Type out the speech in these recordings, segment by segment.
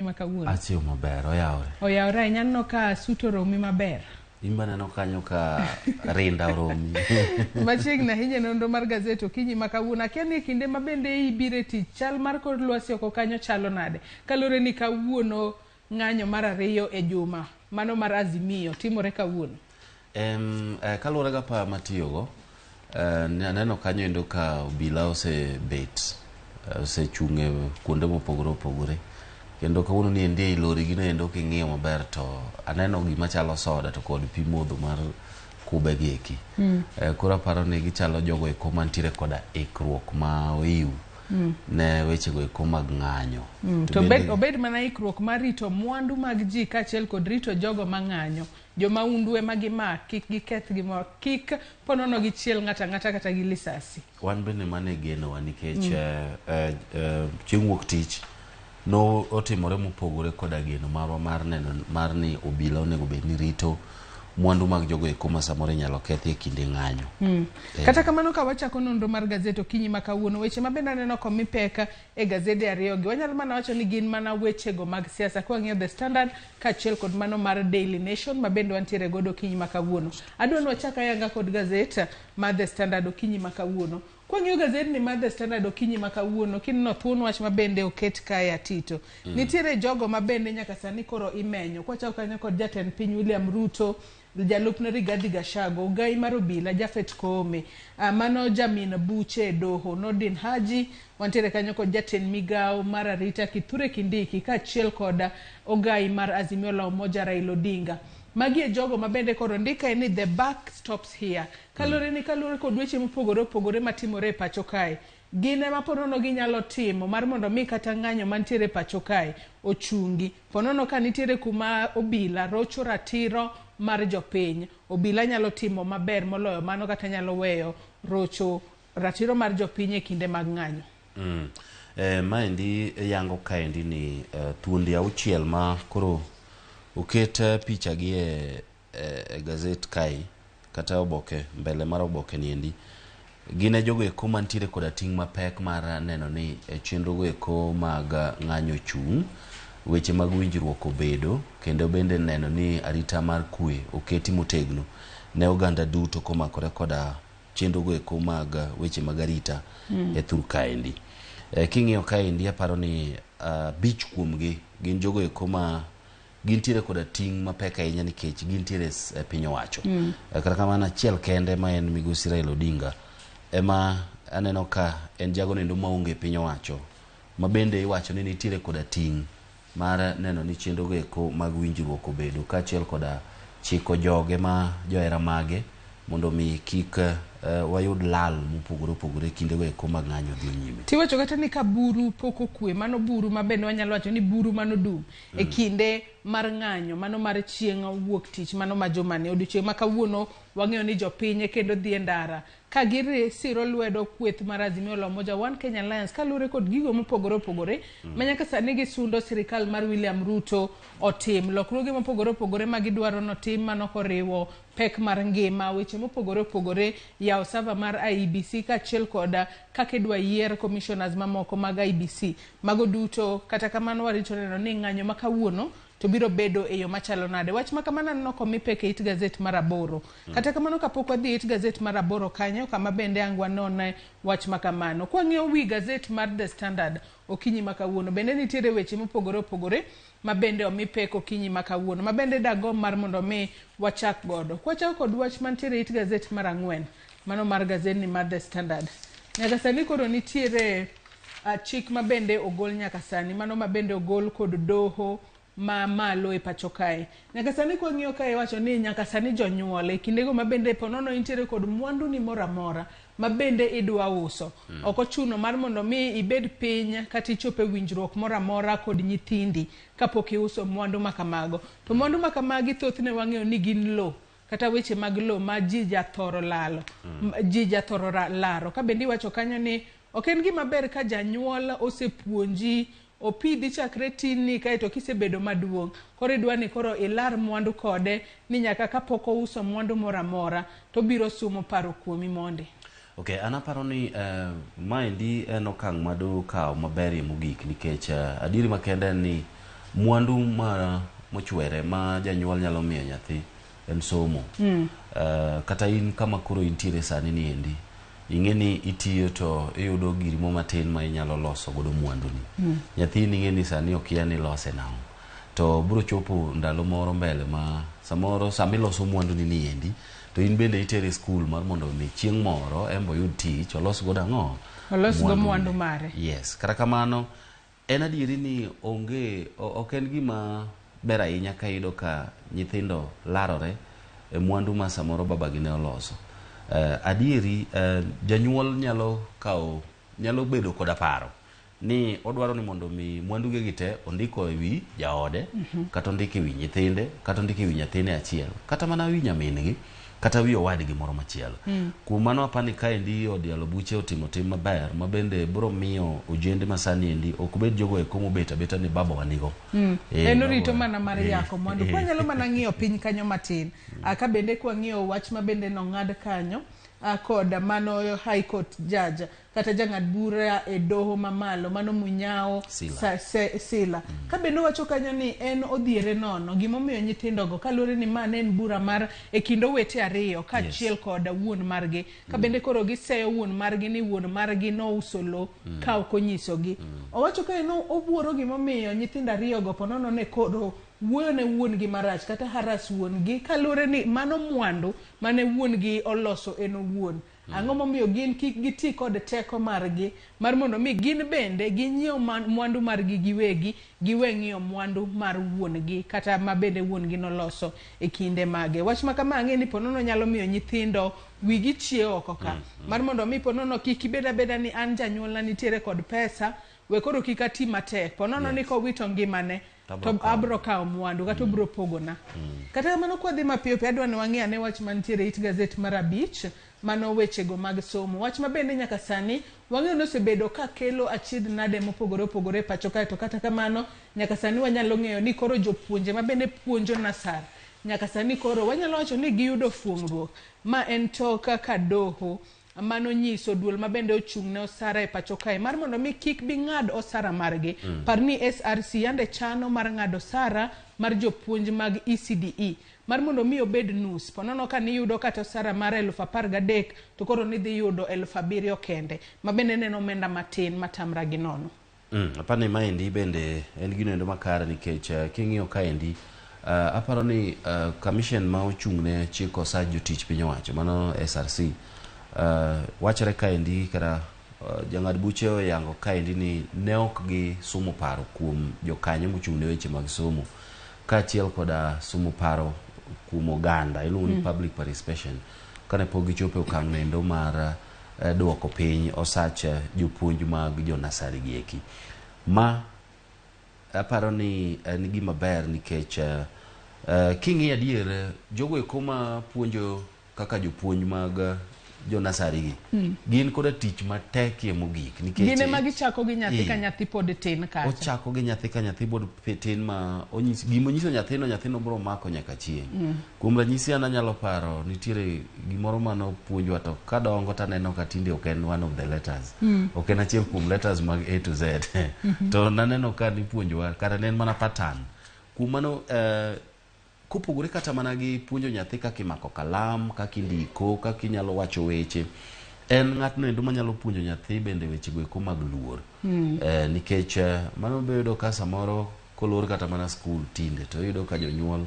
Ma kawuono. Achiew maber, oyawre. Oyawre ahinya, aneno ka suit oromi maber. In be aneno kanyo ka rinda oromi. Machiegni ahinya e nonro mar gazet okinyi ma kawuono. Akia ni e kinde ma bende ibiro e tich, chal mar kor lwasi oko kanyo chalo nade? Kaluwore ni kawuono ng'anyo mar ariyo e juma, mano mar Azimio, timore kawuono. Kaluwore gi apaya matiyogo, aneno kanyo endo ka obila osebet, osechung' e kuonde mopogore opogore. Kendo kawuono ni endi ei lori gino endo king'iyo maber to aneno gima chalo soda to kod pi modho mar kube gi eki. Koro aparo ni gichalo jogo eko mantiere koda ikruok ma oiw ne wechego eko mag ng'anyo. To obed mana ikruok mar rito mwandu mag ji kaachiel kod rito jogo mang'anyo. Jomaundu ema gimak, kik giketh gimoro, kik ponono gichiel ng'ato ang'ata kata gi lisasi. Wan bende mano e genowa nikech chieng' wuok tich no otimore mopogore koda geno marwa mar neno mar ni obila onego bed ni rito mwandu mag jogo eko ma samoro inyalo kethi e kinde ng'anyo. Kata kamano ka wachako nonro mar gazet okinyi ma kawuono, weche ma bende aneno komi pek e gazede ariyogi, wanyalo mana wacho ni gin mana wechego mag siasa. Kwang'iyo The Standard kaachiel kod mano mar Daily Nation ma bende wantiere godo okinyi ma kawuono. Adwa ni wachak ayanga kod gazet mar The Standard okinyi ma kawuono. Kwang'iyo gazedni mar The Standard okinyi ma kawuono, kineno thuon wach ma bende oket kae atito. Nitiere jogo ma bende nyaka sani koro imenyo. Kwachako kanyo kod jatend piny William Ruto, jalupne Rigathi Gachagua, ogai mar obila Japhet Koome, mano jamin buche e doho Nordin Haji, wantiere kanyo kod jatend migawo mar arita Kithure Kindiki kaachiel kod ogai mar Azimio la Umoja Raila Odinga. Magi e jogo ma bende koro ndikae ni the buck stops here. Kaluwore ni kaluwore kod weche mopogore opogore matimore e pacho kae, gin ema ponono ginyalo timo mar mondo mi kata ng'anyo mantiere e pacho kae ochungi. Ponono ka nitiere kuma obila rocho ratiro mar jopiny, obila nyalo timo maber moloyo mano kata nyalo weyo rocho ratiro mar jopiny e kinde mag ng'anyo. Maendi yango kaendi ni thuondi auchiel ma koro oket picha gi e gazet kae kata oboke mbele mar oboke niendi gin e jogo eko mantiere koda ting' mapek mar neno ni chenro go eko mag ng'anyo chung', weche mag winjruok obedo kendo bende neno ni arita mar kwe oketi motegno ne oganda duto komakore koda chenro go eko mag weche mag arita e thur kaendi. King'iyo kaendi aparo ni abich kuomgi gin jogo eko ma gintiere koda ting' mapek ahinya nikech gintiere e piny owacho. Kata kamano achiel kende ma en migosi Raila Odinga ema aneno ka en jago nendo maonge e piny owacho ma bende iwacho ni nitiere koda ting' mar neno ni chenro go eko mag winjruok obedo kaachiel koda chiko joge ma johera mage mondo mi kik wayud lal mopogore opogore e kindego eko mag ng'anyo dhi nyime. Tiwacho kata ni ka buru pok okwe, mano buru ma bende wanyalo wacho ni buru mano dum e kinde mar ng'anyo, mano mar chieng' wuok tich, mano ma jumani. Odiochieng' ma kawuono wang'eyo ni jopiny kendo dhi e ndara ka gisiro lwedo kweth mar Azimio la Umoja One Kenya Alliance kaluwore kod gigo mopogore opogore ma nyaka sani gisundo sirikal mar William Ruto otim. Lokruoge mopogore opogore ma gidwaro notim mano koriwo pek mar ngima, weche mopogore opogore, yawo server mar IEBC kaachiel kod kaka idwa yier commissioners mamoko mag IEBC. Mago duto kata kamano warito neno ni ng'anyo ma kawuono to biro bedo e yo machalo nade. Wach ma kamano aneno komi pek e it gazet mar aboro. Kata kamano kapok wadhi e it gazet mar aboro kanyo kama bende ang' wanone wach ma kamano. Kwang'iyo wi gazet mar The Standard okinyi ma kawuono bende nitiere weche mopogore opogore ma bende omi pek okinyi ma kawuono ma bende dagomb mar mondo mi wachak godo. Kwachako kod wach mantiere e it gazet mar ang'wen, mano mar gazetni mar The Standard. Nyaka sani koro nitiere chik ma bende ogol nyaka sani, mano ma bende ogol kod doho ma malo e pacho kae. Nyaka sani kwang'iyo kae iwacho ni nyaka sani jonyuol e kindego ma bende ponono intiere kod mwandu ni moro amora ma bende idwa uso. Ok ochuno mar mondo mi ibed piny kata ichop e winjruok moro amora kod nyithindi kapok iuso mwandu ma kamago. To mwandu ma kamagi thothne wang'eyo ni gin lowo kata weche mag lowo ma ji jathoro lalo, ji jathoro laro. Ka bende iwacho kanyo ni ok en gima ber ka janyuol osepuonji opidhi chakre tinni kaeto kisebedo maduong' koro idwa ni koro ilar mwandu kode ni nyaka kapok ouso mwandu moro amora to obiro sumo paro kuomi mondi. Okay, an aparo ni maendi en okang' ma doho okawo maberie mogik nikech adieri makende en ni Mwandu ma mochwere ma janyuol nyalo miyo nyathi en somo. Kata in kama koro intiere sani ni endi, ing'e ni itiyo to iyudo giri mo matin ma inyalo loso godo mwanduni. Nyathini ing'e ni sani okia ni ilose nang'o. To biro chopo ndalo moro mbele ma samoro sama iloso mwanduni ni endi, to in bende itere e skul mar mondo mi chieng' moro en be oyud tich, olos godo ang'o? Olos go mwandu mare. Yes. Kata kamano, en adieri ni onge, ok en gima ber ahinya ka iyudo ka nyithindo larore e mwandu ma samoro babagi ne oloso. Adieri, janyuol nyalo kawo, nyalo bedo koda paro ni odwaro ni mondo mi mwanduge gi te ondiko e wi jaode, kata ondiko e wi nyithinde, kata ondiko e wi nyathine achiel, kata mana wi nyamin-gi, kata wi owadgi moro machielo. Kuom mano apani kaendi od yalo buche otimo tim maber ma bende biro miyo ojende masani endi ok bed jogo eko mobet abeta ni baba wanigo. En orito mana mar yako mwandu. Kwanyalo mana ng'iyo piny kanyo matin. Ka bende kwang'iyo wach ma bende nong'ad kanyo kod mano High Court judge kata jang'ad bura e doho mamalo mano Munyao Sila. Sila. Ka bende owacho kanyo ni en odhiere nono gimomiyo nyithindogo kaluwore ni ma ne en bura mar e kind owete ariyo kaachiel kod wuon margi. Ka bende koro giseyo wuon margi ni wuon margi nouso lo ka ok onyisogi. Owacho ka en owuoro gimomiyo nyithindo ariyogo ponono ne koro wuoyo ne wuon gi marach kata haras wuon gi kaluwore ni mano mwandu mane wuon gi oloso en owuon. Ang'o momiyo gin kik giti kod teko margi mar mondo mi gin bende ginyiew mwandu margi giwegi, giwe ng'iyo mwandu mar wuon gi kata ma bende wuon gi noloso e kinde mage. Wach ma kama ang'e ni ponono nyalo miyo nyithindo wigi chiewo oko ka. Mar mondo mi ponono kik ibed abeda ni an janyuolna nitiere kod pesa, we koro kik ati matek. Ponono ni kowito ngimane, to abro kawo mwandu kata obro pogona. Kata kamano kwadhi mapiyo piyo adwa ni wang'i ane wach mantiere it gazet mar 5 mano wechego mag somo. Wach ma bende nyaka sani wang'eyo ni osebedo ka kelo achiedh nade mopogore opogore e pacho kae, to kata kamano nyaka sani wanyalo ng'eyo ni koro jopuonje ma bende puonjo nasar nyaka sani koro wanyalo wacho ni giyudo fuong'ruok ma en tok kaka doho mano nyiso duol ma bende ochung' ne osara e pacho kae mar mondo mi kik bi ng'ad osara margi. Par ni SRC yande chano mar ng'ado osara mar jopuonj mag ECDE mar mondo mi obed nus. Ponono ka niyudo kata osara mar 13,000 to koro nidhi yudo 7,000 kende ma bende neno omenda matin matamra gi nono. Apani maendi bende en gino endo makare nikech king'iyo kaendi aparo ni commission ma ochung' ne chiko osach jotich piny owacho mano SRC wachore kaendi kata jang'ad buche oyango kaendi ni ne ok gi sumo paro kuom jokanyo mochung' ne weche mag somo kaachiel koda sumo paro kuom oganda iluongo ni public participation kane pok gichopo e okang' endo mar duoko piny osach jopuonj mag jonasari gi eki. Ma aparo ni en gima ber nikech king'iyo adier jogo eko ma puonjo kaka jopuonj mag jonasari gi gin koda tich matekie mogik nikech Gin ema gichako gi nyathi ka nyathi pod tin kacha. Ochako gi nyathi ka nyathi pod tin ma onyis gima onyiso nyathino, nyathino biro mako nyaka chieng'. Kuom ranyisi an anyalo paro nitiere gimoro manopuonjwa to kadongo taneno ka tinde ok en one of the letters. Ok en achiel kuom letters mag A to Z. To naneno ka nipuonjowa kata ne en mana pattern. Kuom mano kopogore kata mana gi puonjo nyathi kaka imako kalam, kaka indiko, kaka inyalo wacho weche, en ng'atno endo manyalo puonjo nyathi bende wechego eko mag luor. Nikech mano be iyudo ka samoro kolor kata mana skul tinde to iyudo ka jonyuol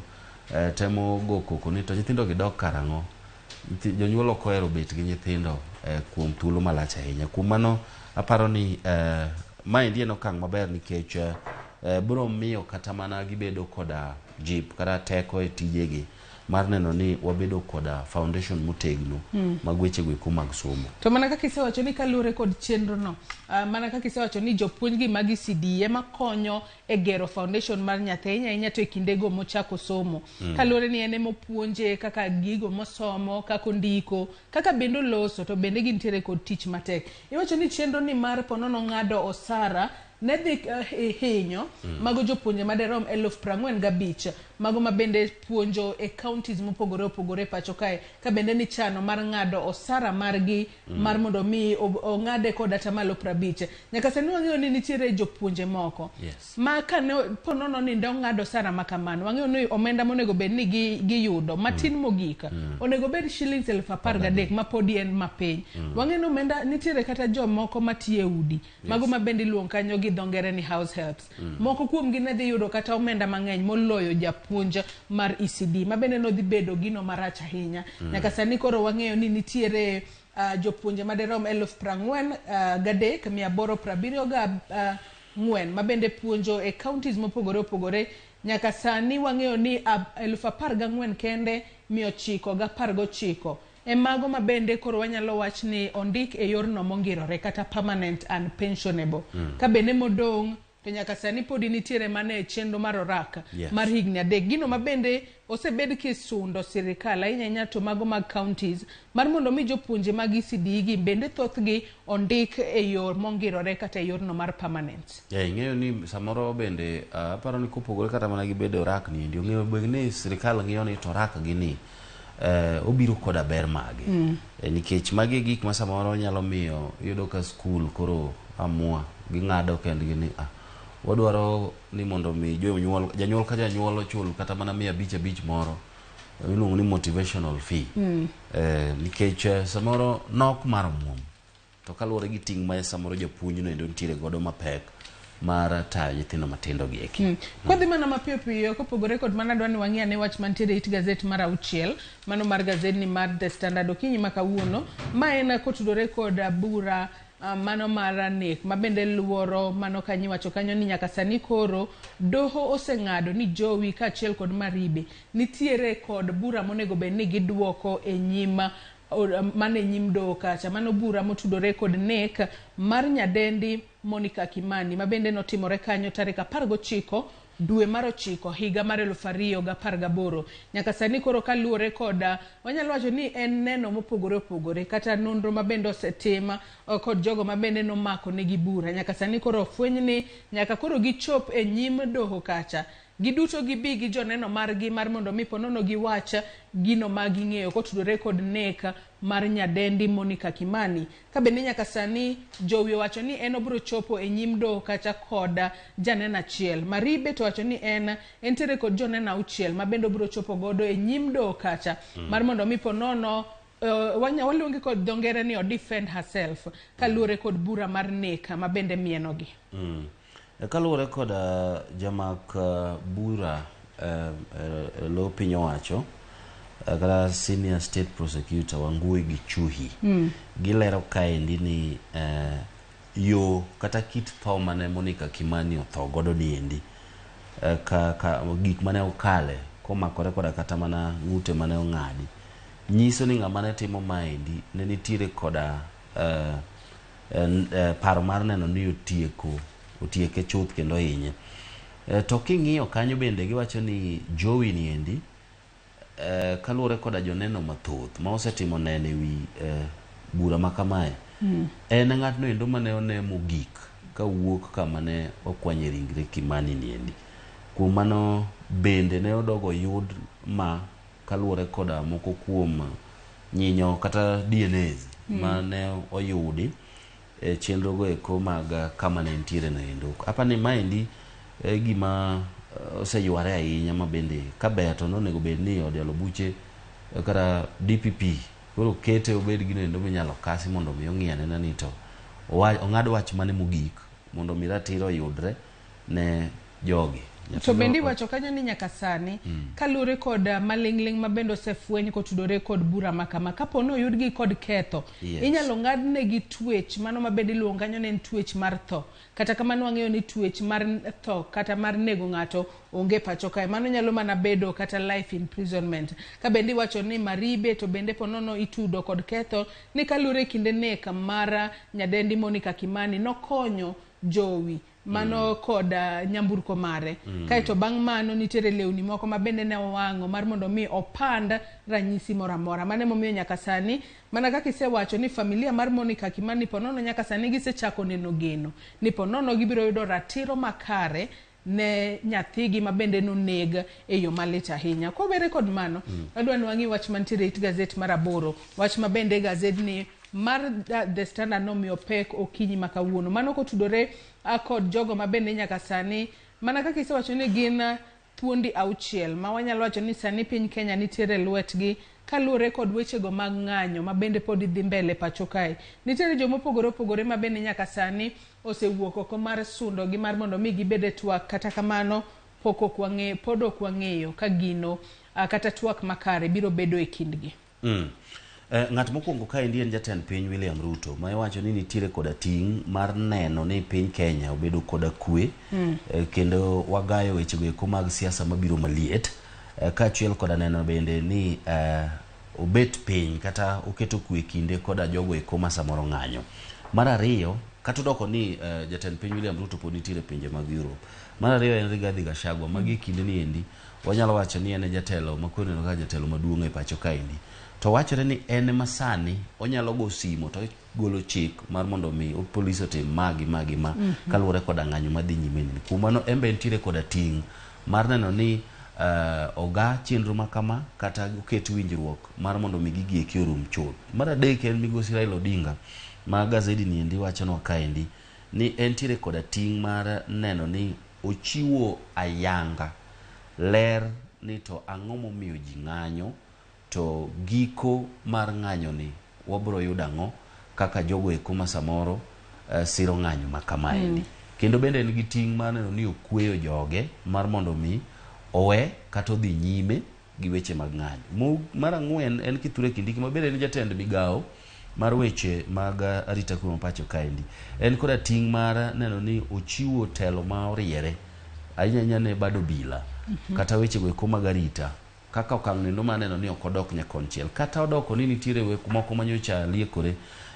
temo go koko ni to nyithindo gi dok karang'o. Jonyuol ok ohero bet gi nyithindo kuom thuolo malach ahinya. Kuom mano aparo ni maendi en okang' maber nikech biro miyo kata mana gibedo koda jip kata teko e tijegi mar neno ni wabedo koda foundation motegno mag wechego eko mag somo. To mana kaka isewacho ni kaluwore kod chenro no, mana kaka isewacho ni jopuonj gi mag ECD ema konyo e gero foundation mar nyathi ahinya ahinya to e kindego mochako somo. Kaluwore ni en ema opuonje kaka gigo mosomo, kaka ondiko, kaka bende oloso, to bende gintiere kod tich matek. Iwacho ni chenro ni mar ponono ng'ado osara ne dhi hinyo mago jopuonje maderom 45,000 mago ma bende puonjo e counties mopogore opogore pacho kae, ka bende ni chano mar ng'ado osara margi mar mondo mi ong'ade kod 50%. Nyaka sani wang'eyo ni nitiere jopuonje moko ma kane ponono ni nde ong'ado osara ma kamano, wang'eyo ni omenda monego bed ni giyudo matin mogik onego bed shillings 13,000 ma podi en mapiny. Wang'eyo ni omenda nitiere kata jomoko matiyo e udi mago ma bende iluongo kanyo gi dho ngere ni house helps. Moko kuomgi ne dhi yudo kata omenda mang'eny moloyo japuonj mar ECD, ma bende nodhi bedo gino marach ahinya. Nyaka sani koro wang'eyo ni nitiere jopuonje maderom 43,874 ma bende puonjo e counties mopogore opogore. Nyaka sani wang'eyo ni 14,919 kende e mago ma bende koro wanyalo wach ni ondik e yorno mongirore kata permanent and pensionable. Ka bende modong' to nyaka sani podi nitiere mana e chenro mar orak mar higni 3. Gino ma bende osebed kisundo sirikal ahinya ahinya to mago mag counties mar mondo mi jopuonje mag ECD gi bende thothgi ondik e yor mongirore kata e yorno mar permanent. Ing'eyo ni samoro bende aparo ni kopogore kata mana gi bedo orak ni endi, ong'eyo bed ni sirikal ng'iyo ni to orak gi ni obiro koda ber mage. Nikech magi e gik ma samoro nyalo miyo iyudo ka skul koro amua ging'ado kendgi ni wadwaro ni mondo mi jonyuol, janyuol ka janyuol ochul kata mana 500 moro iluongo ni motivational fee. Nikech samoro nok mar omuom to kaluwore gi ting' ma samoro japuonj no endo nitiere godo mapek mar tayo nyithindo matindo gi eki. Kwadhi mana mapiyo piyo kopogore kod mana dwa ni wang'i ane wach mantiere it gazet mar 6 mano mar gazetni mar The Standard okinyi ma kawuono, ma en kotudore kod bura mano mar nek ma bende luoro mano kanyo iwacho kanyo ni nyaka sani koro doho oseng'ado ni Jowi kaachiel kod Maribe nitiere kod bura monego bed ni giduoko e nyim mane nyim doho kacha. Mano bura motudore kod nek mar nyadendi Monica Kimani ma bende notimore kanyo tarik 19 dwe mar 9 higa mar 2018. Nyaka sani koro kaluwore kod wanyalo wacho ni en neno mopogore opogore kata nonro ma bende osetim kod jogo ma bende nomako negi bura. Nyaka sani koro ofweny ni nyaka koro gichop e nyim doho kacha, giduto gibi gi joneno margi mar mondo mi ponono giwach gino ma ging'eyo kotudore kod nek mar nyadendi Monica Kimani. Ka bende nyaka sani Jowi owacho ni en obiro chopo e nyim doho kacha kod janeno achiel. Maribe to owacho ni en entiere kod joneno 6 ma bende obiro chopo godo e nyim doho kacha mar mondo mi ponono waluonge kod dho ngere ni o defend herself kaluwore kod bura mar nek ma bende mienogi. Kaluwore kod jamak bura lo piny owacho kata senior state prosecutor Wangui Gichuhi gilero kaendi ni yo kata kit tho mane Monica Kimani otho godo niendi, ka gik mane okale komakore koda kata mana ng'ute mane ong'adi nyiso ni ng'ama ne timo maendi ne nitiere koda paro mar neno ni otieke chuth kendo hinye. To king'iyo kanyo bende giwacho ni Jowi niendi kaluwore koda joneno mathoth ma osetimo neno e wi bura ma kamae, en ng'atno endo mane one mogik kawuok kama ne okwanye ringre Kimani niendi. Kuom mano bende ne odogo yud ma kaluwore koda moko kuom nyinyo kata DNAs ma ne oyudi e chenro go eko mag kama ne nitiere no endo. Apa ni maendi e gima oseyware ahinya ma bende kaber to nonego bed ni od yalo buche kata DPP koro kete obed gino endo minyalo kasi mondo mi ong'i anena ni to ong'ad wach mane mogik mondo mi ratiro oyudre ne jogi. To bende iwacho kanyo ni nyaka sani kaluwore kod maling'ling' ma bende osefweny kotudore kod bura ma kama, kapo ni oyudgi kod ketho, inyalo ng'adnegi twech mano ma bende iluongo kanyo ni en twech mar tho. Kata kamano wang'eyo ni twech mar tho kata mar nego ng'ato onge pacho kae, mano nyalo mana bedo kata life imprisonment. Ka bende iwacho ni Maribe to bende ponono itudo kod ketho ni kaluwore kinde nek mar nyadendi Monica Kimani nokonyo Jowi Mano kod nyamburko mare. Kaeto bang' mano nitiere lewni moko ma bende ne owang'o mar mondo mi opand ranyisi moro amora. Mano emomiyo nyaka sani mana kaka isewacho ni familia mar Monica Kimani ponono nyaka sani gisechako neno geno ni ponono gibiro yudo ratiro makare ne nyathigi ma bende noneg e yo malit ahinya. Kowere kod mano, adwa ni wang'i wach mantiere e it gazet mar aboro, wach ma bende gazedni mar The Standard nomiyo pek okinyi ma kawuono. Mano kotudore kod jogo ma bende nyaka sani mana kaka isewacho ni gin thuondi auchiel ma wanyalo wacho ni sani piny Kenya nitiere e lwetgi kaluwore kod wechego mag ng'anyo ma bende pod dhi mbele pacho kae. Nitiere joma opogore opogore ma bende nyaka sani osewuok oko mar sundo gi mar mondo mi gibed e twak kata kamano pok ok wang'eyo pod ok wang'eyo ka gino kata twak makare biro bedo e kindgi. Ng'at mokwongo kaendi en jatend piny William Ruto ma iwacho ni nitiere koda ting' mar neno ni piny Kenya obedo koda kwe kendo wagayo wechego eko mag siasa mabiro maliet kaachiel koda neno bende ni obet piny kata oketo kwe kinde koda jogo eko ma samoro ng'anyo. Mar ariyo, kata odoko ni jatend piny William Ruto pod nitiere e pinje mag Europe. Mar ariyo en Rigathi Gachagua ma gie kinde ni endi wanyalo wacho ni en e jatelo ma koro ineno kaka jatelo maduong' e pacho kaendi. To wachore ni en ema sani onyalo go simo to golo chik mar mondo mi polis otim ma gi ma gi ma kaluwore koda ng'anyo madhi nyime ni. Kuom mano en be entiere koda ting' mar neno ni oga chenro ma kama kata oket winjruok mar mondo mi gigi eki orum chuth. Mar adek en migosi Raila Odinga ma gazedi ni endi wachonwa kaendi ni entiere koda ting' mar neno ni ochiwo ayanga ler ni to ang'o momiyo ji ng'anyo to giko mar ng'anyo ni wabro yudo ang'o kaka jogo eko ma samoro siro ng'anyo ma kamaendi. Kendo bende en gi ting' mar neno ni okweyo joge mar mondo mi owe kata odhi nyime gi weche mag ng'anyo. Mar ang'wen en Kithure Kindiki ma bende en jatend migawo mar weche mag arita kwe ma pacho kaendi. En koda ting' mar neno ni ochiwo telo ma oriere ahinya ahinya ne bad obila kata weche go eko mag arita kaka okang' nendo mar neno ni ok odok nyakonchiel kata odoko ni nitiere wek moko manyocha liekore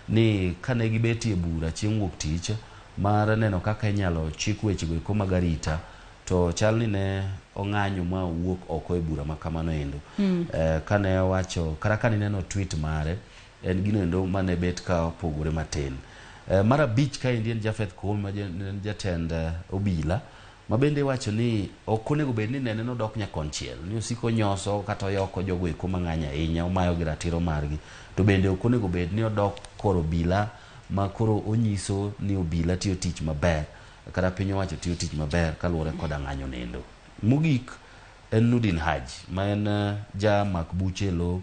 ni kane gibetie bura chieng' wuok tich mar neno kaka inyalo chik weche go eko mag arita to chal ni ne ong'anyo ma owuok oko e bura ma kamano endo. Kane owacho kata kane ineno tweet mare en gino endo mane bet ka opogore matin. Mar abich kaendi en Japheth Koome ma en jatend obila ma bende iwacho ni ok onego bed ni nene nodok nyakonchiel ni osiko nyoso kata oyoko jogo eko mang'any ahinya omayo gi ratiro margi to bende ok onego bed ni odok kor obila ma koro onyiso ni obila tiyo tich maber kata piny owacho tiyo tich maber kaluwore koda ng'anyo nendo. Mogik en Nurdin Haji ma en jamak buche e lo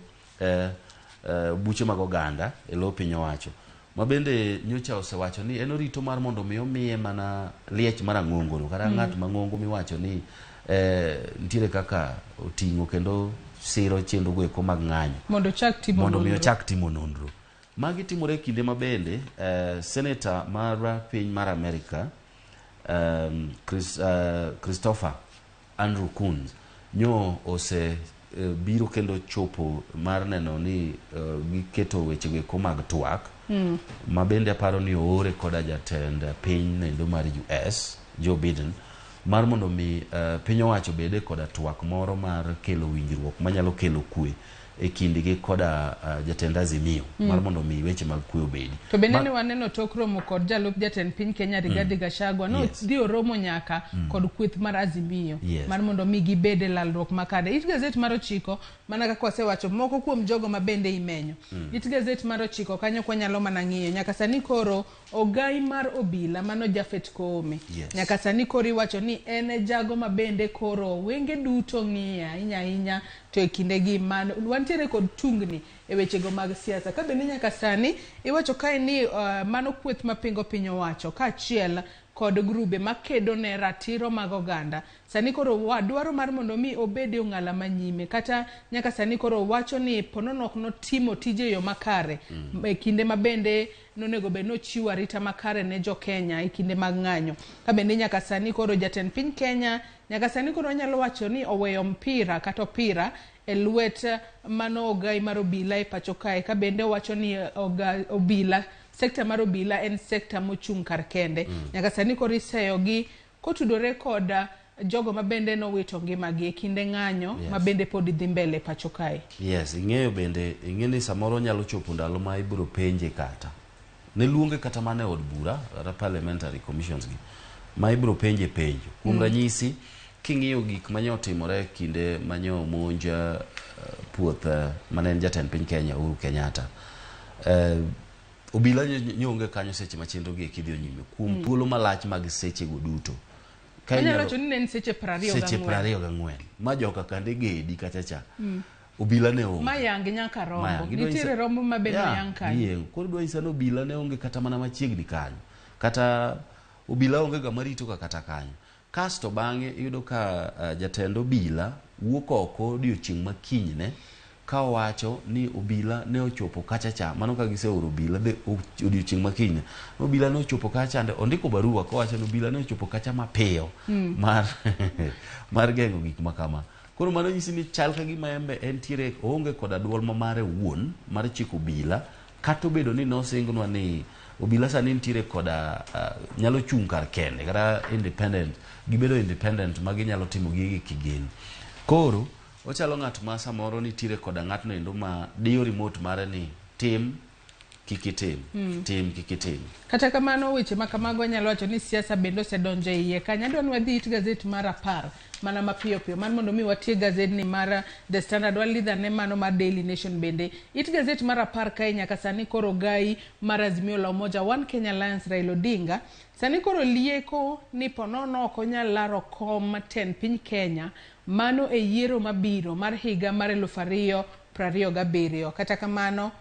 buche mag oganda e lo piny owacho ma bende nyocha osewacho ni en orito mar mondo mi omiye mana liech mar ang'ongo kata ng'at mang'ongo miwacho ni nitiere kaka oting'o kendo siro chenro go eko mag ng'anyo mondo ochak timo mondo mi ochak timo nonro. Magi timore e kinde ma bende senator mar piny mar Amerika Christopher Andrew Coons nyo ose biro kendo chopo mar neno ni giketo weche go eko mag twak ma bende aparo ni oore koda jatend piny nendo mar US Joe Biden mar mondo mi piny owacho bede koda twak moro mar kelo winjruok manyalo kelo kwe e kindgi koda jatend Azimio mar mondo mi weche mag kwe obedi. To bende ne waneno tok romo kod jalup jatend piny Kenya Rigathi Gachagua no dhi oromo nyaka kod kweth mar Azimio mar mondo mi gibed e lalruok makare. It gazet mar ochiko mana kaka wasewacho moko kuom jogo ma bende imenyo. It gazet mar ochiko kanyo kwanyalo mana ng'iyo nyaka sani koro ogai mar obila mano Japhet Koome. Nyaka sani koro iwacho ni en e jago ma bende koro wenge duto ng'iye ahinya ahinya to e kindegi man wantiere kod tungni e wechego mag siasa. Ka bende nyaka sani iwacho kae ni mano kweth mapingo piny owacho kaachiel kod grube makedo ne ratiro mag oganda. Sani koro dwaro mar mondo mi obed e ong'ala manyime kata nyaka sani koro wacho ni ponono ok notimo tije e yo makare e kinde ma bende nonego bed nochiwo arita makare ne jo Kenya e kinde mag ng'anyo. Ka bende nyaka sani koro jatend piny Kenya nyaka sani koro wanyalo wacho ni oweyo mpira kata opira e lwet mano ogai mar obila e pacho kae ka bende owacho ni obila Sekta mar obila en sekta mochung' kar kende. Nyaka sani koro iseyogi kotudore kod jogo ma bende nowito ngimagi e kinde ng'anyo ma bende pod dhi mbele pacho kae. Yes, ing'eyo bende, ing'e ni samoro nyalo chopo ndalo ma ibiro penje kata. Ne luonge kata mana e od bura, kata parliamentary commissions gi, ma ibiro penje penjo. Kuom ranyisi, king'iyo gik manye otimore e kinde manye omonj puoth mane en jatend piny Kenya, Uhuru Kenyatta. Obila nyo onge kanyo seche ma chenro gi eki dhi nyime kuom thuolo malach mag seche go duto. Ka Anyalo wacho ni ne en seche 24. Seche 24. Ma joka kande gedi kacha cha. Obila ne onge. Ma yang nyaka rombo. Nitiere rombo ma bende oyang kanyo. Yeah, koro idwa nyisa ni obila ne onge kata mana machiegni kanyo. Kata obila onge ga marito ka kata kanyo. Kasto bang'e iyudo ka jatend obila wuok oko odiochieng' ma kinyne ka owacho ni obila ne ochopo kacha cha, mano ka giseoro obila be odiochieng' ma kinyne. Obila ne ochopo kacha chande, ondiko barua kowacho ni obila ne ochopo kacha mapiyo mar geng'o gik ma kama. Koro mano nyisi ni chal ka gima embe entiere oonge koda duol ma mare owuon mar chiko obila, kata obedo ni nosingnwa ni obila sani nitiere koda nyalo chung' kar kende kata independent, gibedo independent ma ginyalo timo gigi kigin. Koro ochalo ng'at ma samoro nitiere koda ng'atno endo ma diyo remote mare ni tim kik itim, tim kik itim. Kata kamano weche ma kamago anyalo wacho ni siasa bende osedonjo e iye kanyo. Adwa ni wadhi it gazet mar 10 mana mapiyo piyo mar mondo mi watiek gazedni mar The Standard, walidhane mano mar Daily Nation bende. It gazet mar 10 kae nyaka sani koro gai mar Azimio la Umoja One Kenya Alliance Raila Odinga sani koro lieko ni ponono ok onyal laro kom tend piny Kenya mano e yiero mabiro mar higa mar 2027. Kata kamano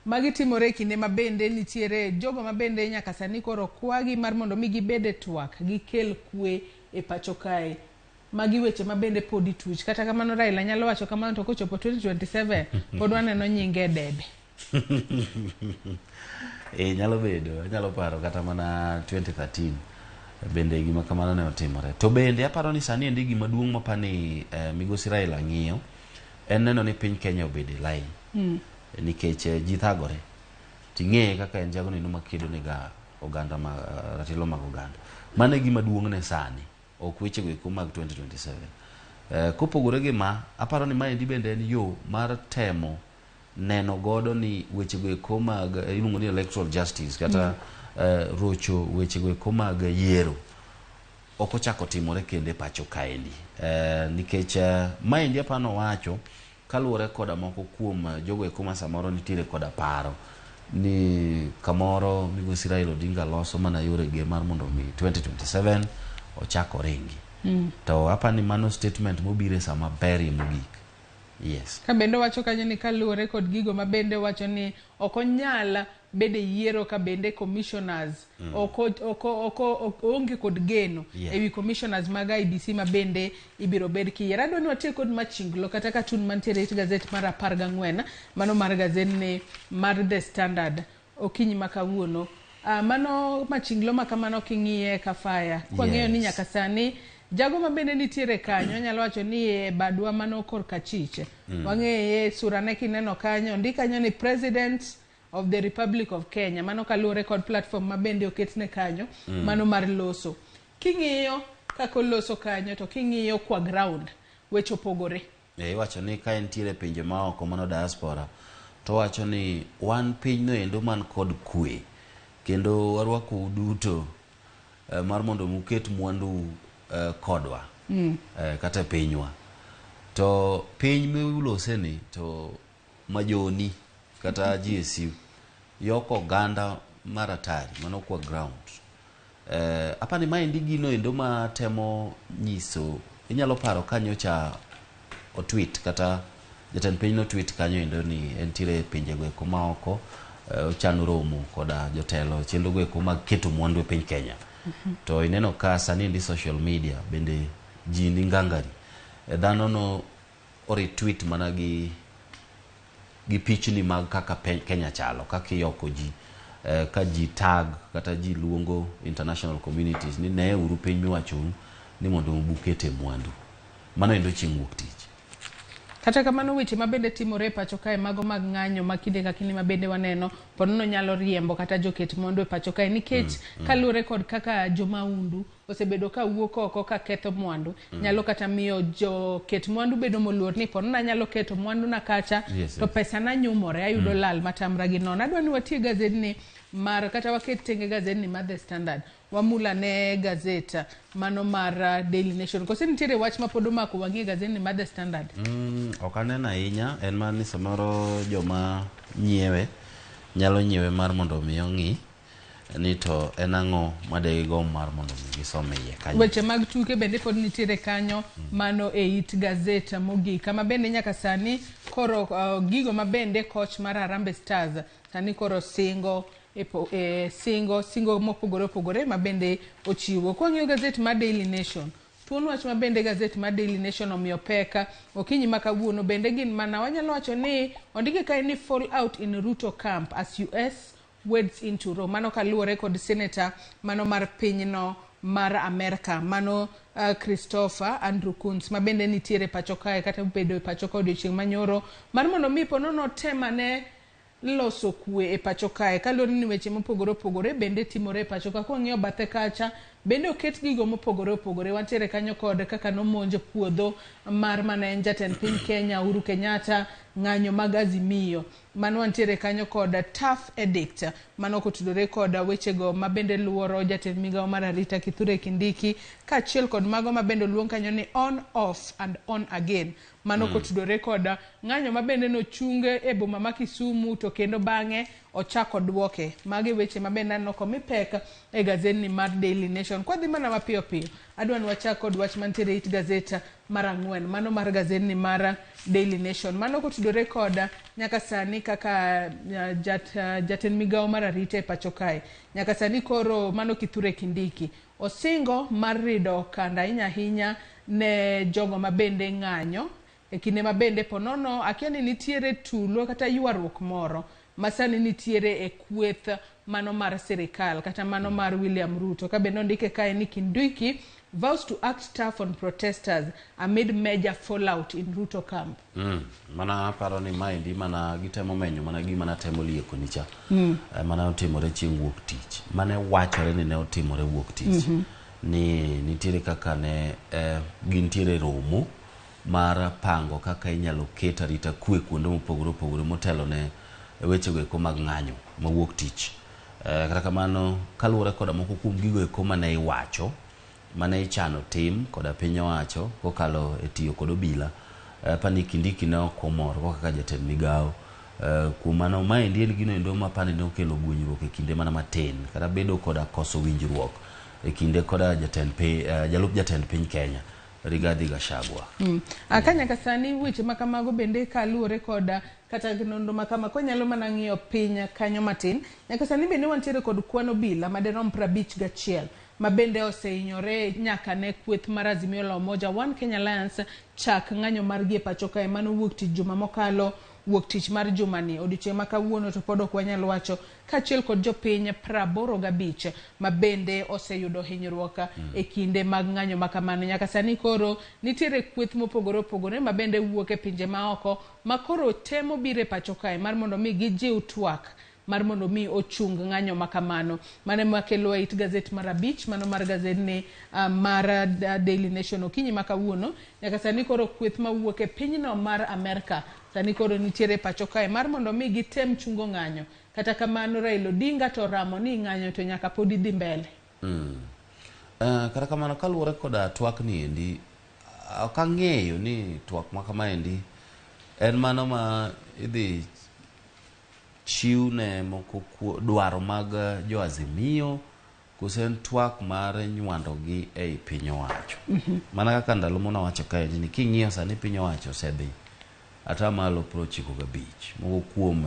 magi timore e kinde ma bende nitiere jogo ma bende nyaka sani koro kwagi mar mondo mi gibed e twak gikel kwe e pacho kae. Magi weche ma bende pod ituch. Kata kamano Raila nyalo wacho kamano to kochopo 2027 pod waneno nyinge e debe. Nyalo bedo, anyalo paro kata mana 2013 bende gima kamano ne otimore. To bende aparo ni sani endi gima duong' mapani migosi Raila ng'iyo en neno ni piny Kenya obedo e line. Nikech ji thagore. Ting'eye kaka en jago neno makedo ne ga oganda ma ratiro mag oganda. Mano e gima duong' ne sani, ok wechego eko mag 2027. Kopogore gi ma, aparo ni maendi bende en yo mar temo neno godo ni wechego eko mag iluongo ni electoral justice kata rocho wechego eko mag yiero ok ochako timore kendo e pacho kaendi. Nikech maendi apano wacho kaluwore koda moko kuom jogo eko ma samoro nitiere koda paro ni kamoro migosi Raila Odinga loso mana yorege mar mondo mi 2027 ochak oringi. To apani mano statement mobiro e sama berie mogik. Yes. Ka bende wacho kanyo ni kaluwore kod gigo ma bende wacho ni ok onyal bede yiero ka bende commissioners ok onge kod geno ewi commissioners mag IEBC ma bende ibiro bed kiyiero. Adwa ni watiek kod machinglo kata katun mantiere e gazet mar 14 mano mar gazetni mar The Standard okinyi ma kawuono. Mano machinglo ma kamano king'iye ka fire. Kwang'eyo ni nyaka sani jago ma bende nitiere kanyo anyalo wacho ni e badwa mano korka chich. Wang'eye sura ne kineno kanyo, ondik kanyo ni President of the Republic of Kenya. Mano kaluwore kod platform ma bende oketne kanyo, mano mar loso. King'iyo kaka oloso kanyo to king'iyo kwa ground weche opogore. Iwacho ni ka entiere pinje maoko mano diaspora to wacho ni wan pinyno endo man kod kwe kendo warwakou duto mar mondo uket mwandu kodwa kata e pinywa. To piny miuloseni to majoni kata GSU yoko oganda maratari mano kwa ground. Apani maendi gino endo ma temo nyiso, inyalo paro ka nyocha otweet kata jatend piny notweet kanyo endo ni entiere e pinjego eko maoko, ochano romo koda jotelo chenro go eko mag keto mwandu e piny Kenya. To ineno ka sani endi social media bende ji ni ngangari. Dhano no oretweet mana gi pichni mag kaka Kenya chalo, kaka iyoko ji, ka ji tag kata ji luongo international communities ni ne uru piny miwachou ni mondo ubukete mwandu. Mano endo chieng' wuok tich. Kata kamano weche ma bende timore e pacho kae mago mag ng'anyo ma kinde ka kinde ma bende waneno ponono nyalo riembo kata joket mwandu e pacho kae nikech kaluwore kod kaka jomaundu osebedo ka wuok oko ka ketho mwandu nyalo kata miyo joket mwandu bedo moluor ni ponono anyalo keto mwandu na kacha to pesa na nyumore ayudo lal matamra gi nono. Adwa ni watie gazedni mar kata waket tenge gazedni mar The Standard wamula ne gazet mano mar Daily Nation. Kose nitiere wach ma pod omako wang'i e gazedni mar The Standard? Ok aneno ahinya, en mana ni samoro joma nyiewe nyalo nyiewe mar mondo mi ong'i ni to en ang'o ma degigomb mar mondo mi gisom e iye kanyo. Weche mag tuke bende pod nitiere kanyo mano e it gazet mogik kama bende nyaka sani koro gigo ma bende coach mar Harambee Stars sani koro singo e singo mopogore opogore ma bende ochiwo. Kwang'iyo gazet mar Daily Nation, thuon wach ma bende gazet mar Daily Nation omiyo pek okinyi ma kawuono bende gin mana wanyalo wacho ni ondike kae ni fall out in Ruto camp as US wades into row. Mano kaluwore kod senator mano mar pinyno mar Amerka mano Christopher Andrew Coons ma bende nitiere pacho kae kata obedo e pacho ka odiochieng' manyoro mar mondo mi ponono temane loso kwe e pacho kae kaluwore ni weche mopogore opogore bende timore e pacho ka. Kwang'iyo bathe kacha bende oket gigo mopogore opogore wantiere kanyo kod kaka nomonj puodho mar mane en jatend piny Kenya Uhuru Kenyatta, ng'anyo mag Azimio mano wantiere kanyo kod tough edict mano kotudore kod wechego ma bende luoro jatend migawo mar arita Kithure Kindiki kaachiel kod mago ma bende oluong kanyo ni on off and on again mano kotudore kod ng'anyo ma bende nochung e boma ma Kisumu to kendo bang'e ochako duoke. Magi weche ma bende aneno komi pek e gazetni mar Daily Nation. Kwadhi mana mapiyo piyo, adwa ni wachak kod wach mantiere e it gazet mar ang'wen, mano mar gazetni mar Daily Nation. Mano kotudore kod nyaka sani kaka jatend migawo mar arita e pacho kae. Nyaka sani koro mano Kithure Kindiki osingo mar rido okanda ahinya ahinya ne jogo ma bende ng'anyo e kinde ma bende ponono akia ni nitiere tulo kata ywaruok moro ma sani nitiere e kweth mano mar sirikal kata mano mar William Ruto. Ka bende ondike kae ni Kindiki vows to act tough on protesters amid major fallout in Ruto camp. Mana aparo ni maendi mana gitemo menyo mana gima natemo lieko ni cha. Mana otimore chieng' wuok tich. Mane wachore ni ne otimore wuok tich. Ni nitiere kaka ne gintiere romo mar pango kaka inyalo ket arita kwe kuonde mopogore opogore motelo ne wechego eko mag ng'anyo mawuok tich. Kata kamano kaluwore koda moko kuom gigo eko mane iwacho mane ichano tim koda piny owacho kokalo e tiyo kod obila pani Kindiki ne ok omor go kaka jatend migawo. Kuom mano maendi en gino endo ma pani ne okelo gwenyruok e kinde mana matin kata bedo koda koso winjruok e kinde koda jalup jatend piny Kenya Rigathi Gachagua. Ka nyaka sani weche ma kamago bende kaluwore kod kata nonro ma kama kwanyalo mana ng'iyo piny kanyo matin nyaka sani bende wantiere kod kwan obila maderom 51 ma bende osehinyore nyaka ne kweth mar Azimio la Umoja One Kenya Alliance chak ng'anyo margi e pacho kae mano wuok tich juma mokalo wuok tich mar jumani odiochieng' ma kawuono to pod ok wanyal wacho kaachiel kod jopiny 85 ma bende oseyudo hinyruok e kinde mag ng'anyo ma kamano. Nyaka sani koro nitiere kweth mopogore opogore ma bende wuok e pinje maoko ma koro temo biro e pacho kae mar mondo mi gijiw twak mar mondo mi ochung ng'anyo ma kamano. Mano ema kelo e it gazet mar 5 mano mar gazetni mar Daily Nation okinyi ma kawuono. Nyaka sani koro kweth mawuok e pinyno mar Amerka sani koro nitiere pacho kae mar mondo mi gitem chungo ng'anyo. Kata kamano Raila Odinga to oramo ni ng'anyo to nyaka pod idhi mbele. Kata kamano kaluwore koda twak ni endi ok ang'eyo ni twak ma kamaendi en mano ma idhi chiw ne moko dwaro mag jo Azimio kose en twak mar nywando gi ei piny owacho. Mana kaka ndalo mane wacho kaendi ni king'iyo sani piny owacho osedhi 95% moko kuom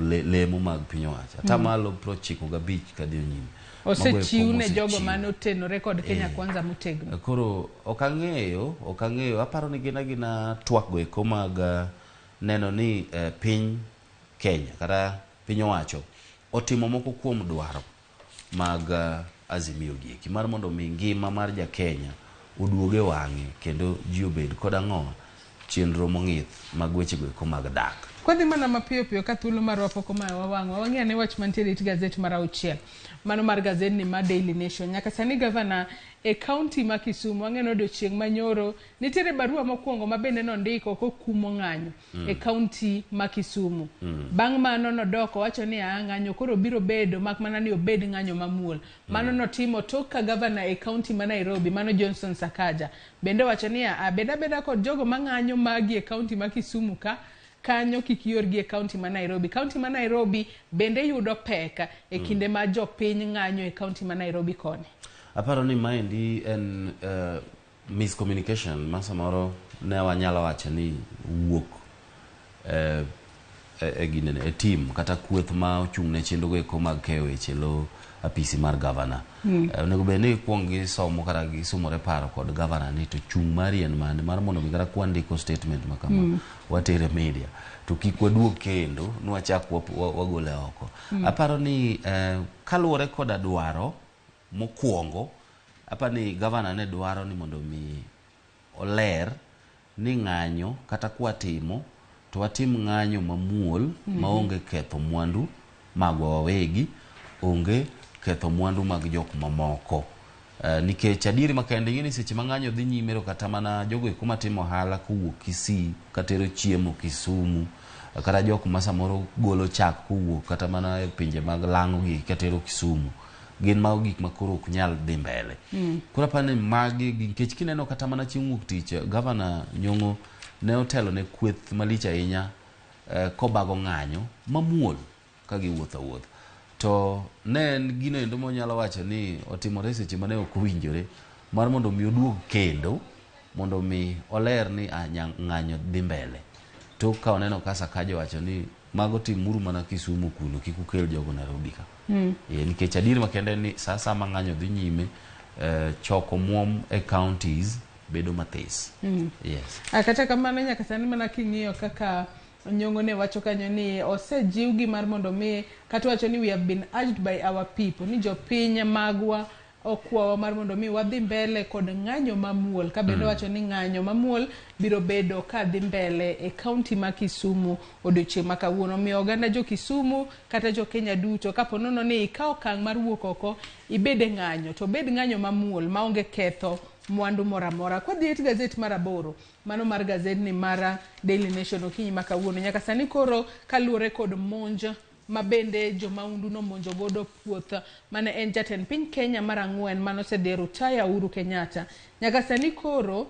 lemo mag piny owacho 95% kadhi nyime. Osechiw ne jogo mane otenore kod Kenya Kwanza motegno. Koro ok ang'eyo aparo ni gin agina twak go eko mag neno ni piny Kenya kata piny owacho otimo moko kuom dwaro mag Azimio gieki mar mondo mi ngima mar ja Kenya oduoge wang'e kendo ji obed kod ang'o chenro mong'ith mag wechego eko mag dak. Kwadhi mana mapiyo piyo ka thuolo marwa pok omayowa wang'wa, wang'i ane wach mantiere it gazet mar auchiel, mano mar gazedni mar Daily Nation. Nyaka sani gavana e kaunti ma Kisumu, wang'e ni odiochieng' manyoro, nitiere barua mokwongo ma bende nondiko kokumo ng'anyo e kaunti ma Kisumu. Bang' mano nodok owacho ni aa ng'anyo koro biro bedo mak mana ni obed ng'anyo mamuol. Mano notimo tok ka gavana e kaunti ma Nairobi, mano Johnson Sakaja, bende owacho ni aa bed abeda kod jogo mang'anyo magi e kaunti ma Kisumu ka kanyo kik iorgi e kaunti ma Nairobi. Kaunti ma Nairobi bende yudo pek e kinde ma jopiny ng'anyo e kaunti ma Nairobi koni. Aparo ni maendi en miscommunication ma samoro ne wanyalo wacho ni wuok e ginene, e team kata kweth ma ochung' ne chenro eko mag keyo weche lo apisi mar gavana. Onego bed ni gikuong gisomo kata gisumore paro kod gavana ni to chung' mari en mane mar mondo mi kata kwandiko statement ma kama watere media to kik waduog kendo nwachak wagole oko. Aparo ni kaluwore koda dwaro mokwongo, aparo ni gavana ne dwaro ni mondo mi oler ni ng'anyo kata kwatimo to watim ng'anyo mamuol maonge ketho mwandu magwa wawegi, onge ketho mwandu mag jok mamoko. Nikech adieri makende ing'e ni seche ma ng'anyo dhi nyime to kata mana jogo eko matimo ohala kowuok Kisii katero chiemo Kisumu, kata jok ma samoro golo chak kowuok kata mana e pinje mag lang'o gi katero Kisumu, gin mago gik ma koro ok nyal dhi mbele. Koro aparo ni magi nikech kineno kata mana chieng' wuok tich, gavana Nyong'o ne otelo ne kweth malich ahinya kobago ng'anyo mamuol ka giwuotho awuotha. To ne en gino endo monyalo wacho ni otimore seche mane ok owinjore mar mondo mi oduog kendo mondo mi oler ni ng'anyo dhi mbele. Tok ka oneno ka Sakaja owacho ni mago timuru mana Kisumu kuno kik ukel jogo Nairobi ka. Nikech adier makende ni sa asaya ma ng'anyo dhi nyime, choko muom e counties bedo mathis. Yes. Kata kamano nyaka sani mana king'iyo kaka Nyong'o ne wacho kanyo ni osejiwgi mar mondo mi kata wacho ni we have been urged by our people ni jopiny magwa okwawa mar mondo mi wadhi mbele kod ng'anyo mamuol ka bende wacho ni ng'anyo mamuol biro bedo ka dhi mbele e kaunti ma Kisumu odiochieng' ma kawuono. Omiyo oganda jo Kisumu kata jo Kenya duto kapo nono ni ikawo okang' mar wuok oko ibed e ng'anyo to obed ng'anyo mamuol maonge ketho mwandu moro amora. Kwadhi e gazet mar aboro, mano mar gazedni mar Daily Nation okinyi ma kawuono. Nyaka sani koro kaluwore kod monj ma bende jomaundu nomonjo godo puoth mane en jatend piny Kenya mar ang'wen manosedhi e rutaya Uhuru Kenyatta. Nyaka sani koro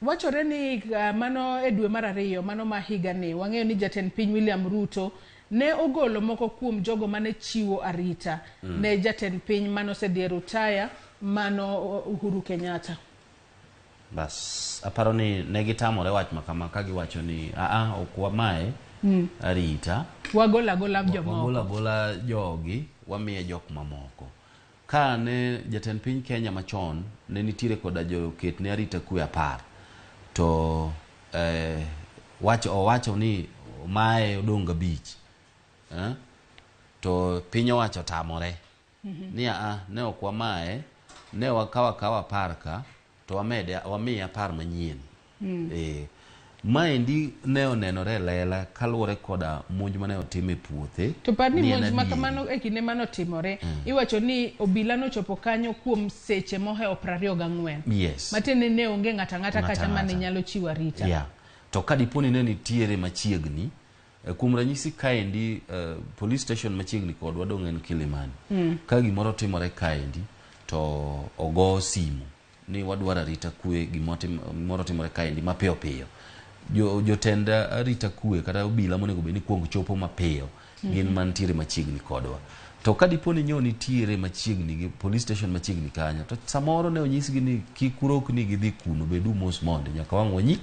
wachore ni mano e dwe mar ariyo mano ma higani wang'eyo ni jatend piny William Ruto ne ogolo moko kuom jogo mane chiwo arita ne jatend piny manosedhi e rutaya mano Uhuru Kenyatta. Bas, aparo ni ne gitamore wach ma kama ka giwacho ni aa ok wamae arita, Wagola agola jomoko. Wagola agola jogi wamiye jok mamoko. Ka ne jatend piny Kenya machon ne nitiere koda joket ne arita kwe 10 to owacho ni mae odong' 5, to piny owacho tamore ni aa ne ok wamae, ne wakawo akawa 10 ka to wamede wamiye 10 manyien. Maendi ne onenore e lela kaluwore koda monj mane otim e puothe. To par ni monj ma kamano e kinde manotimore, iwacho ni obila nochopo kanyo kuom seche mohewo 24. Yes. Matiende ni ne onge ng'ato ang'ata kacha mane nyalo chiwo arita. Yeah. To ka dipo ni ne nitiere machiegni, kuom ranyisi kaendi police station machiegni kodwa dong' en Kilimani. Ka gimoro timore kaendi to ogo simu ni wadwaro arita kwe, gimoro timore kaendi mapiyo piyo. Jotend arita kwe kata obila monego bed ni kuong chopo mapiyo gin mantiere machiegni kodwa. To ka dipo ni nyo nitiere machiegni gi police station machiegni kanyo, to samoro ne onyisgi ni kik urokni gidhi kuno, bedu mos mondi nyaka wang'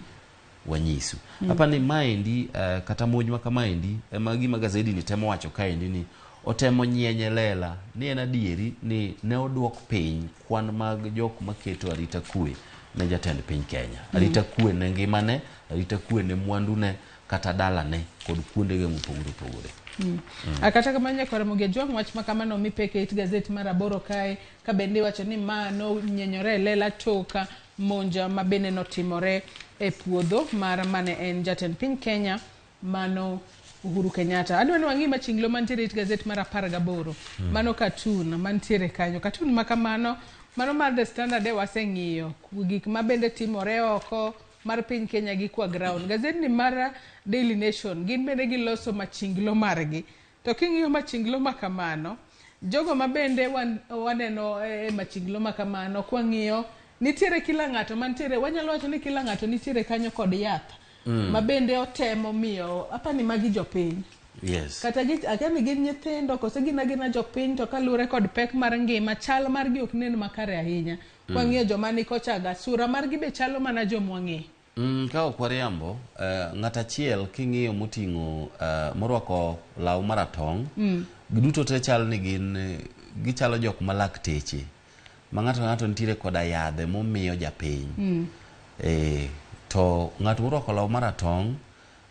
wanyisu. Apa ni maendi kata monj ma kamaendi ema gima gazedi ni temo wacho kaendi ni otemo nyienye lela ni en adieri ni ne oduok piny kwan mag jok maketo arita kwe ne jatend piny Kenya. Arita kwe ne ngimane, arita kwe ne mwandune kata dalane kod kuondege mopogore opogore. Kata kamano nyakwar Ramogi Ajwang' wach ma kamano omi pek e it gazet mar aboro kae ka bende iwacho ni ma nonyenyore e lela tok monj ma bende notimore e puodho mar mane en jatend piny Kenya mano Uhuru Kenyatta. Adwa ni wang'i machinglo mantiere it gazet mar 18. Mano cartoon mantiere kanyo. Cartoon ma kamano, mano mar The Standard e waseng'iyo gik ma bende timore oko mar piny Kenya gi kwa ground. Gazetni mar Daily Nation gin bende giloso machinglo margi. To king'iyo machinglo ma kamano, jogo ma bende waneno e machinglo ma kamano, kwang'iyo nitiere kila ng'ato mantiere, wanyalo wacho ni kila ng'ato nitiere kanyo kod yath ma bende otemo miyo, apani magi jopiny. Kata gi, akia ni gin nyithindo kose gin agina jopiny, to kaluwore kod pek mar ngima, chal margi ok nen makare ahinya. Kwang'iyo joma ni kocha ga, sura margi be chalo mana jomwang'eyo. Ka ok wariambo, ng'at achiel king'iyo moting'o morwako law maratong', giduto te chal ni gin gichalo jok ma lakteche ma ng'ato ka ng'ato nitiere koda yadhe momiyo japiny. To ng'at morwako law maratong'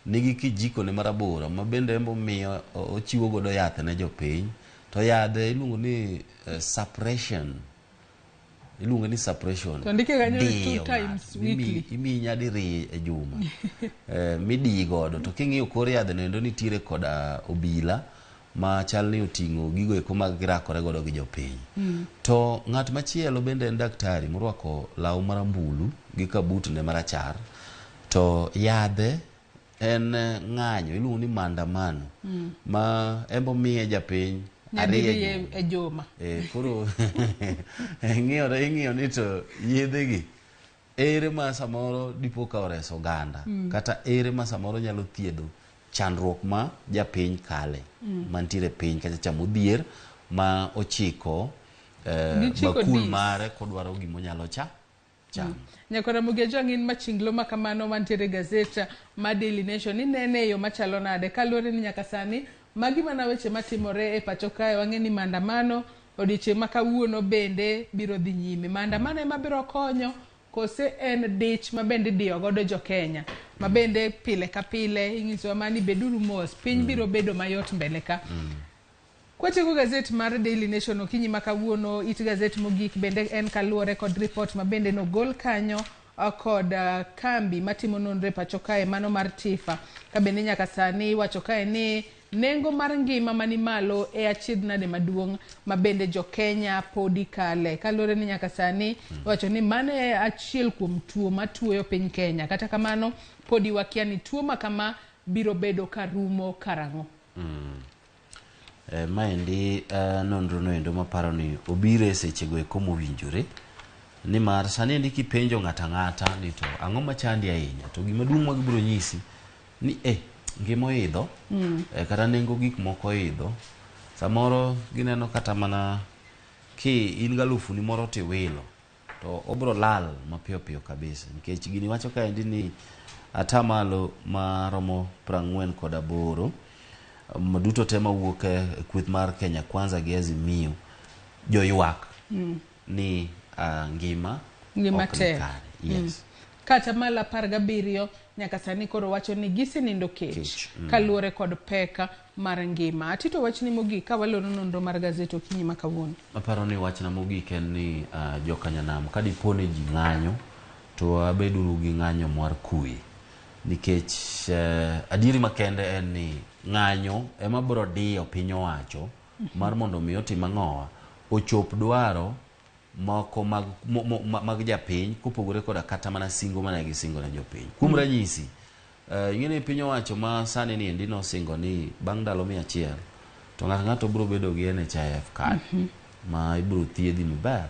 nigi kijiko ne marabora ma bende en omiyo ochiwo godo yath ne jopiny, to yadhe iluongo ni suppression. Iluongo ni suppression. To ndike kanyo ni 2 Diyo times ng'ato. weekly. Imiyi nyadiriyo e juma. Midiyi godo. To king'iyo kor yadhe no endo nitiere koda obila ma chal ni oting'o gigo eko mag girakore godo gi jopiny. To ng'at machielo bende en daktari morwako law marambulu gi kabut ne marachar. To yadhe en ng'anyo, iluongo ni maandamano. Ma en bomiye japiny ariyo Nyadiriyo e juma. Koro ing'iyo ni to yedhegi ere ma samoro dipo ka oreso oganda, kata ere ma samoro nyalo thiedho chandruok ma japiny kale, mantiere piny kacha cha modhier ma ochiko Gichiko bakul dis. mare kodwaro gimonyalo chamo. Nyakora Ramogi Ajwang' in machinglo ma kamano mantiere e gazet ma Daily Nation, inene e yo machalo nade kaluwore ni nyaka sani magi mana weche matimore e pacho kae? Wang'e ni maandamano odiochieng' ma kawuono bende biro dhi nyime. Maandamano ema biro konyo kose en dich ma bende idiyo godo jo Kenya ma bende pile ka pile inyisowa mani beduru mos, piny biro bedo mayot mbele ka. Kwatieko gazet mar Daily Nation okinyi ma kawuono, it gazet mogik bende en kaluwore kod report ma bende nogol kanyo kod kambi matimo nonro e pacho kae mano mar TIFA, ka bende nyaka sani iwacho kae ni nengo mar ngima mani malo e achiedh nade maduong' ma bende jo Kenya podi kale, kaluwore ni nyaka sani iwacho ni mano e achiel kuom tuo matuoyo piny Kenya. Kata kamano podi wakia ni tuo ma kama biro bedo karumo karang'o. Maendi nonro no endo maparo ni obiro e sechego eko mowinjore, nimar sani endi kipenjo ng'ato ang'ata ni to ang'o machandi ahinya, to gima duong' ma gibiro nyisi ni ngima oidho, kata nengo gik moko oidho. Samoro gineno kata mana ki in galufuni moro tiwilo to obro lal mapiyo piyo kabisa, nikech gini wacho kaendi ni atamalo maromo 48 duto te mawuok e kweth mar Kenya Kwanza gi Azimio joywak ni ngima Ngima ok ni tek. kare. Yes. Kata malo 17 nyaka sani koro wacho ni gisenindo kech, Kech, kaluwore kod pek mar ngima. Atito wachni mogik ka waloro nonro mar gazet okinyi ma kawuono. Aparo ni wachna mogik en ni jokanyanam ka dipo ni ji ng'anyo to abeduru gi ng'anyo mar kwe, nikech adieri makende en ni ng'anyo ema biro diyo piny owacho mar mondo mi otim ang'owa, ochop dwaro moko mag japiny kopogore koda kata mana singo mane gisingo ne jopiny. Kuom ranyisi, ing'e ni piny owacho ma sani ni endi nosingo ni bang' ndalo 100 to ng'ato ng'ato biro bedo gi NHIF card ma ibiro thiedhi maber.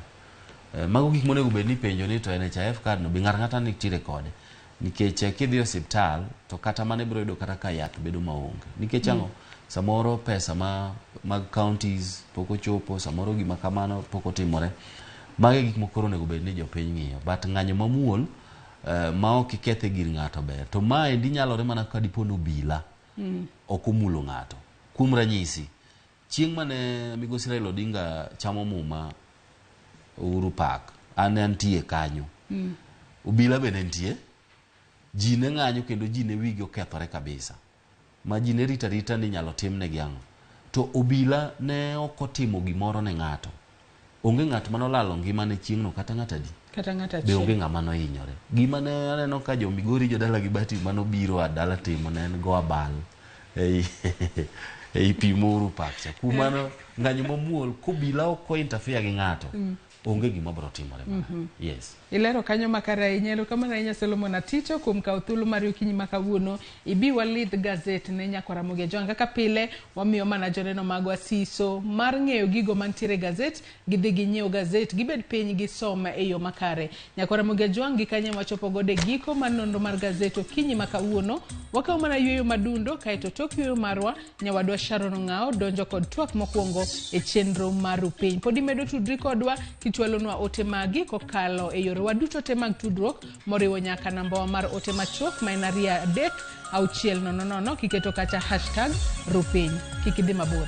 Mago gik monego bed ni ipenjo ni to NHIF card no be ng'ato ang'ata nitiere kode, nikech kidhi e osiptal to kata mana ibiro yudo kata ka yath bedo maonge. Nikech ang'o? Samoro pesa mag counties pok ochopo, samoro gima kamano pok otimore. Mago e gik mokoro onego bed ni jopiny ng'iyo. But ng'anyo mamuol ma ok ikethe gir ng'ato ber. To maendi nyalore mana ka dipo ni obila ok omulo ng'ato. Kuom ranyisi, chieng' mane migosi Raila Odinga chamo muma Uhuru Park, an antie kanyo. Obila be ne nitie. Ji ne ng'anyo kendo ji ne wigi okethore kabisa. Ma ji ne rito arita ni inyalo timnegi ang'o. To obila ne ok otimo gimoro ne ng'ato. Onge ng'at mane olalo ngimane chieng'no kata ng'at adi. Kata ng'ato Be onge achiel. ng'ama nohinyore. Gima ne aneno ka jo Migori jodala gi Bati manobiro a dala timo ne en go abal ei ei pi Uhuru Park cha. Kuom mano ng'anyo mamuol kobila ok o interfere gi ng'ato onge gima biro timore marach. Yes. Ilero kanyo makare ahinya. Erokamano ahinya Solomon Aticho kuom kawo thuolo mari okinyi ma kawuono ibi walidh gazet ne Nyakwar Ramogi Ajwang'. Kaka pile wamiyo mana joneno magwa siso mar ng'eyo gigo mantiere e gazet, gidhi ginyiew gazet, gibed piny gisom e yo makare. Nyakwar Ramogi Ajwang' gi kanye wachopo godo e giko mar nonro mar gazet okinyi ma kawuono. Wakawo mana yueyo madundo kaeto tok yueyo marwa nyawadwa Sharon Ong'ao donjo kod twak mokwongo e chenro mar Rupiny. Pod imedo tudri kodwa kichwalonwa ote magi kokalo e yorewa duto te mag tudruok moriwo nyaka nambawa mar ote machuok ma en 2 3 6 0 0 kiketo kacha hashtag Rupiny. Kik idhi mabor.